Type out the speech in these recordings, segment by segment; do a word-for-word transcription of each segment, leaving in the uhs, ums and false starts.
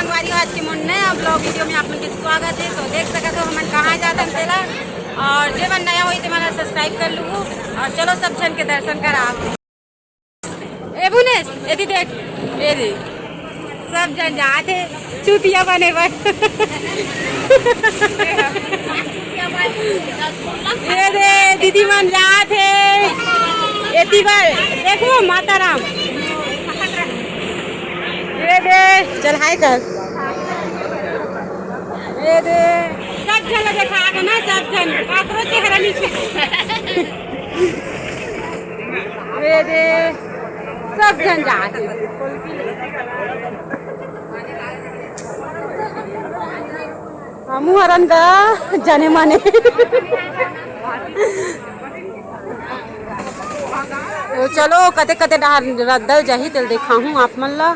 संगवारी हो, आज के मोर नया vlog video में आप मन के स्वागत है। तो देख सकत हो हमन कहाँ जात हन तेला, और जे मन नया होई ते मन सब्सक्राइब कर लूहू, और चलो सब झन के दर्शन करा। ए भुनेश, एती देख, ए दे, सब झन जात हे चूतिया बने बर। ए दे, दीदी मन जात हे एती बर। देखो माता राम। ए दे, चल हाय कर। ए दे, सब झन ला देखा के ना, सब झन, काकरो चेहरा नीचे। ए दे, सब झन जात हे। हमू हरन गा जने मने। तो चलो, कते कते डहर रद्दल जाही, तेल देखाहूँ आप मन ला।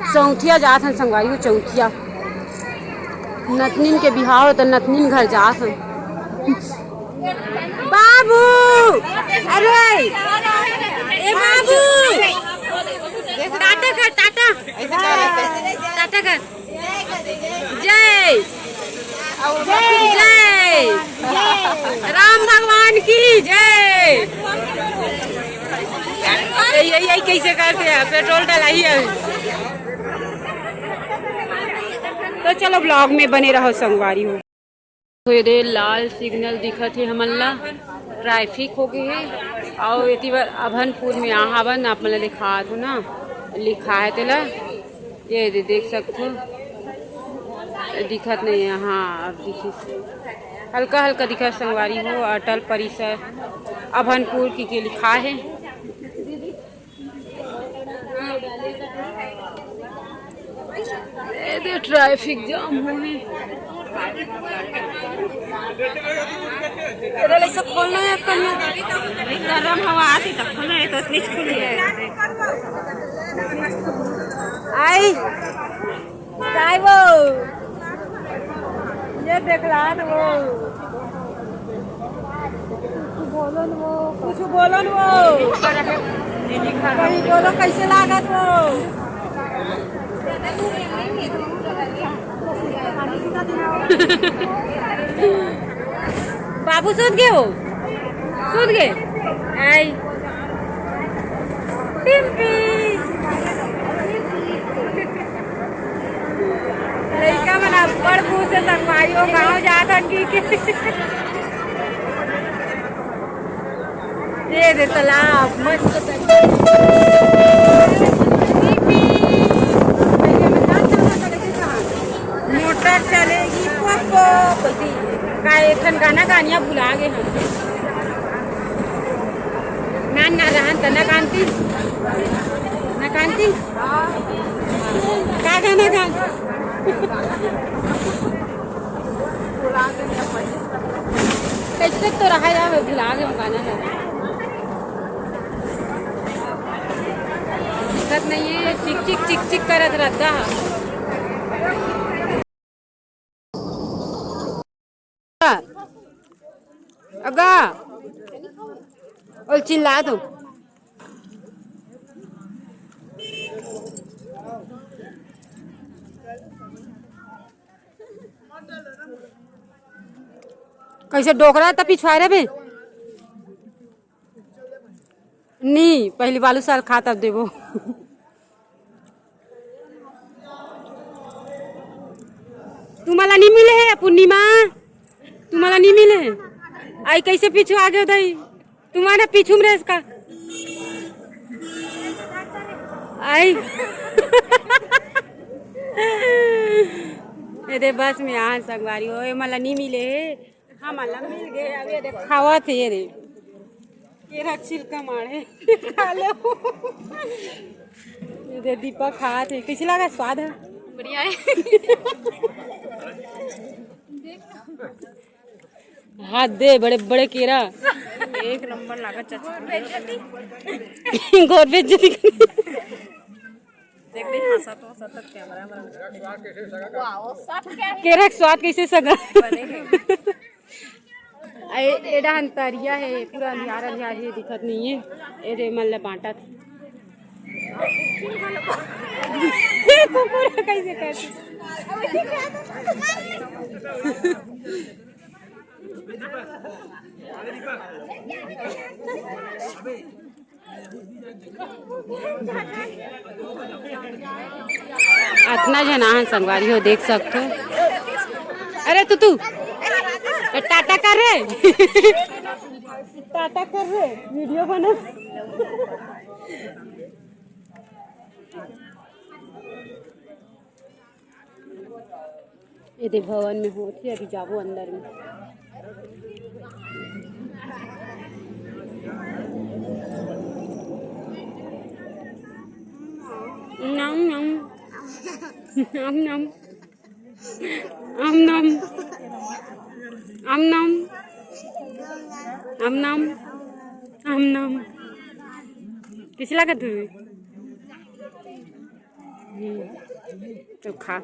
चौथिया जात हन संगवारी हो, चौथिया। नतनिन के बिहाव हो, तो नतनिन घर जात हन। बाबू, अरे, ए बाबू, टाटा कर, टाटा, टाटा कर। जय, जय राम भगवान की जय। यही, यही, यही कैसे करते हैं, पेट्रोल डलाही अभी। तो चलो, vlog में बने रहो संगवारी हो। तो ये दे लाल सिग्नल दिखत हे हमन ला, ट्रैफिक हो गए हे। और एती बर अभनपुर में आ हवन, आप मन ला दिखात हो ना, लिखा है तेला, ये दे देख सकत हो, दिखत नहीं है। हाँ, अब दिखिस, हल्का हल्का दिखत संगवारी हो, अटल परिसर अभनपुर की के लिखा है। ए दे ट्रैफिक जाम होही। एला ऐसे खोलना है अपन में। गरम हवा आती तो खोलना है, तो इतनी खुली है। आई। काय वो? ये देखला न वो। कुछ बोलो न वो। कुछ बोलो न वो। कहीं बोलो, कैसे लागत वो? बाबू सुत गए हो? सुत गए? आई। टिम्पी। लइका मन अब्बड़ खुश हे, संगवारी हो, गाँव जात हन कि के। ये दे तालाब, मस्त। मोटर चलेगी पोपो। का एक ठन गाना गानिया भुला गे हम। ना, ना रहन त ना कांति। ना कांति। का गाना गा? कैसे तो रहा यार, भुला गे हम गाना गा। दिक्कत नहीं है, चिक चिक चिक चिक करत रहता है। अगा, ओल चिल्ला दो। कैसे डोकरा त पिछवारे बे? नी, पहली बालू साल खा तब देबो। तुम्हाला नी मिले हे पूर्णिमा, तुम्हाला नी मिले हे। आई कैसे पीछू आ गए दई, तुम्हारा पीछू में रेस का। आई। ए दे बस में आ संगवारी हो, ए मला नी मिले हे। हमन ला मिल गे, अब ये देख खावत हे ये रे। केरा छिलका माढ़े। खा ले। ये दे दीपक खात हे। कैसे लगा स्वाद हे? बढ़िया हे। हाथ दे, बड़े बड़े केरा। एक नंबर लागत चाचा। गोर बेइज्जती। देख, देख, हंसा तो, हंसा तो कैमरा में। वाओ, सब क्या है? केरा के स्वाद कैसे सगा? बने हैं। ए, एडा हन तरिया हे, पूरा अंधियार अंधियार हे, दिखत नहीं हे। ए दे मन ला बांटत। ए कुकुर कैसे करते? अतना झन आहन संगवारी हो, देख सकथो। अरे तू, तू टाटा कर रे। टाटा कर रे, वीडियो बना। ये दे भवन में होत हे, अभी जाबो अंदर में। नम नम। नम नम। अम नम। अम नम। अम नम। अम नम। कइसे लागत हे? हम्म, तो खा।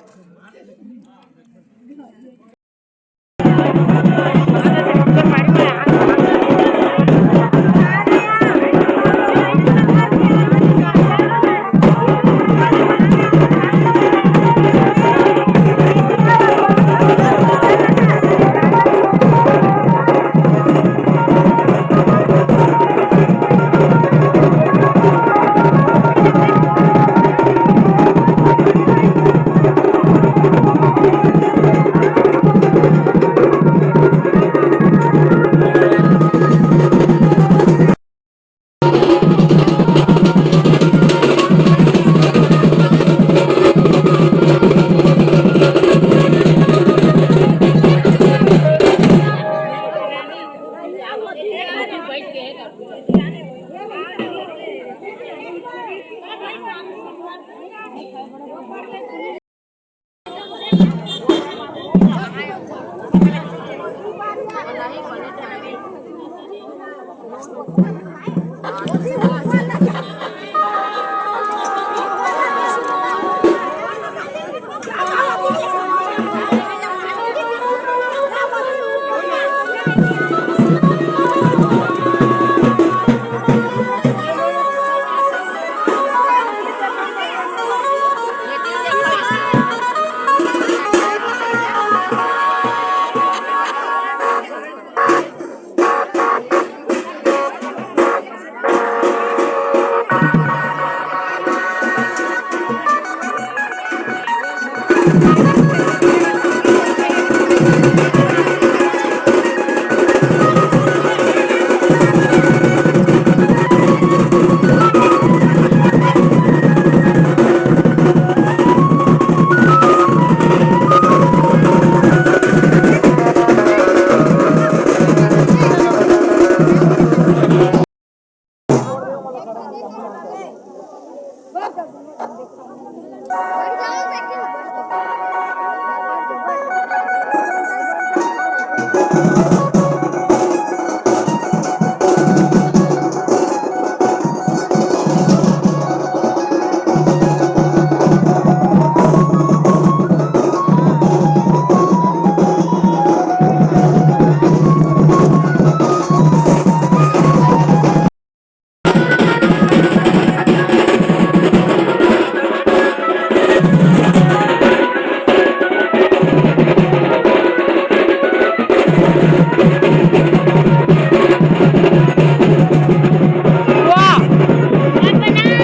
वाह,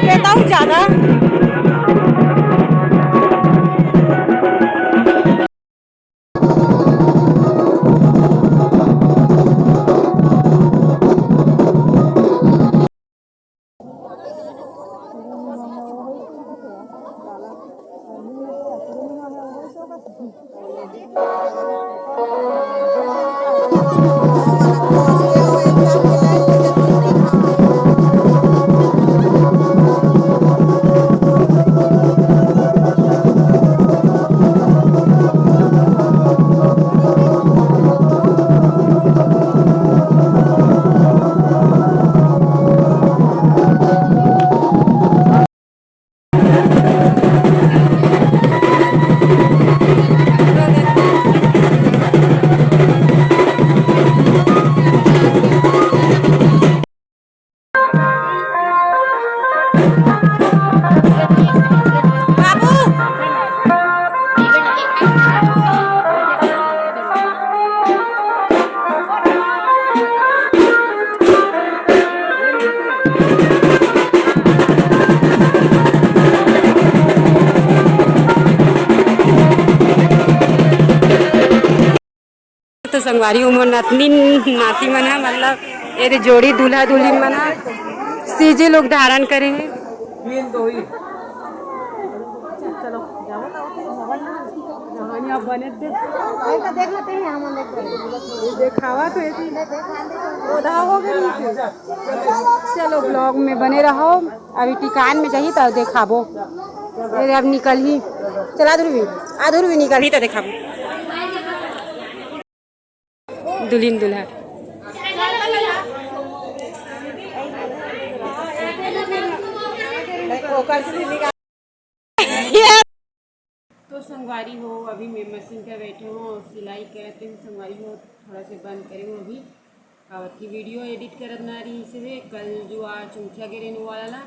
ये तो ज्यादा। संगवारी हो, मोर नतनी नाती मन ह, मतलब ये दे जोड़ी दूल्हा दुल्हिन मन ह सीजे लोग धारण करे हे। चलो, जाओ ना, उठो, भवन ना। कहानी आप बने दे। देखावा तो ये ओधा हो गए नीचे। चलो, vlog में बने रहो। अभी टिकान में जाही त देखाबो। अरे, अब निकल ही। चला, ध्रुवी, आ ध्रुवी, निकल ही त देखाबो। दुल्हिन दूल्हा। तो संगवारी हो, अभी मैं मशीन पे बैठे हूँ और सिलाई करत हूँ। संगवारी हो, थोड़ा से बंद करे हूँ अभी, काबर की वीडियो एडिट करत ना रही, इसे कल जो आज चौथिया गिरे वाला ला,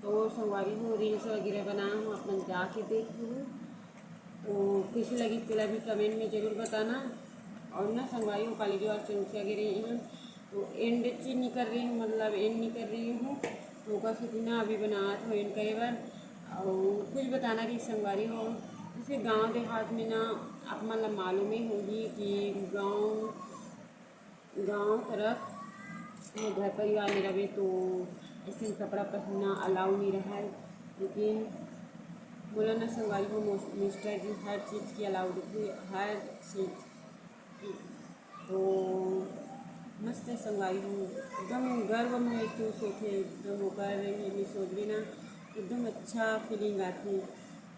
तो वो संगवारी हो रील्स वगैरह बना हूँ, अपन जाके देख लूँ। तो कैसे लगी तेला भी कमेंट में जरूर बताना। और ना संगवारी हो, काली जो आज चौथिया गिरे हैं, तो एंड चीज नहीं कर रही हूँ, मतलब एंड नहीं कर रही हूँ, तो ओकर सेती ना अभी बनात हो एंड करे बर। और कुछ बताना रही संगवारी हो, जैसे गांव देहात में ना आप मन ला मालूम ही होगी कि गांव गांव तरफ में घर परिवार में रहे तो ऐसे कपड़ा पहनना अलाउ नहीं रहा है। लेकिन मोला ना संगवारी हो, मिस्टर जी हर चीज़ की अलाउ रखी, हर चीज़ की। तो मस्त है संगवारी हो, एकदम गर्व महसूस होते, एकदम ओकर ये सोचबे ना, एकदम अच्छा फीलिंग आती।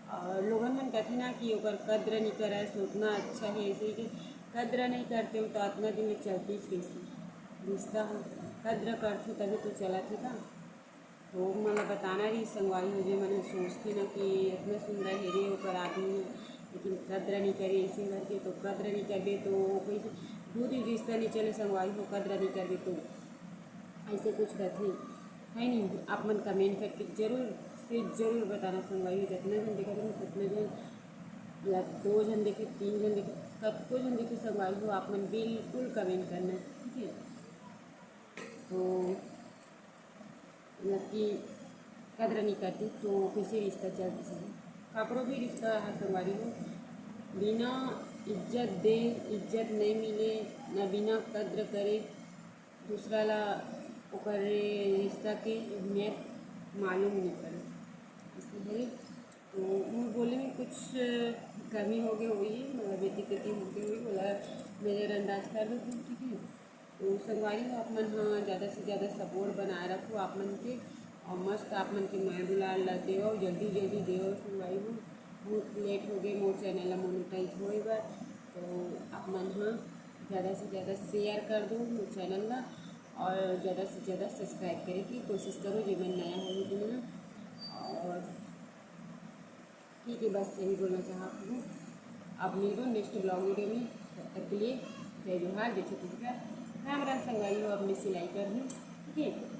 और लोगन मन कथे ना कि ओकर कद्र नहीं करे, सोतना अच्छा है, ऐसे ही कि कद्र नहीं करते हो तो अतना दिन ले चलतीस कैसे रिश्ता हो, कद्र करते तभी तो चला थे का। तो मोला बताना रही संगवारी हो, जे मन सोचते ना कि इतना सुंदर है रे ओकर आदमी है, लेकिन कद्र नहीं करे ऐसे करके, तो कद्र नहीं करबे तो कैसे दो दिन रिश्ता नहीं चले संगवारी हो, कद्र नहीं करबे तो ऐसे कुछ रहते है नहीं। आप मन कमेंट करके जरूर से जरूर बताना संगवारी हो, जितना जन देखा था उतना जन या दो जन देखे, तीन जन देखे, कतको जन देखे संगवारी हो, आप मन बिल्कुल कमेंट करना, ठीक है। तो मतलब कि कद्र नहीं करते तो कैसे रिश्ता चलते सही। काकरो भी रिश्ता है संगवारी हो, बिना इज्जत दे इज्जत नहीं मिले, ना बिना कद्र करे दूसरा ला ओकर रिश्ता के अहमियत मालूम नहीं पड़े। इसलिए तो मोर बोले में कुछ कमी हो गई हुई, मतलब बेटी तेती हो गई हुई, बोला नज़रअंदाज कर दो तुम, ठीक है। तो संगवारी हो, आप मन हाँ ज़्यादा से ज़्यादा सपोर्ट बनाए रखो आप मन के, और मस्त आप मन के मया दुलार ला देवो, जल्दी जल्दी देवो संगवारी हो। बहुत लेट हो गए मोर चैनल ला मोनेटाइज होए बर, तो आप मन हाँ ज़्यादा से ज़्यादा शेयर कर दो मोर चैनल ला, और ज़्यादा से ज़्यादा सब्सक्राइब करे की कोशिश करो, जे मन नया हो तो ना। और ठीक है, बस यही बोलना चाहती हूँ। अब मिलबो नेक्स्ट ब्लॉग वीडियो में, तब तक के लिए जय जोहार, जय छत्तीसगढ़। राम राम संगवारी हो, अब मैं सिलाई कर दूँ, ठीक है।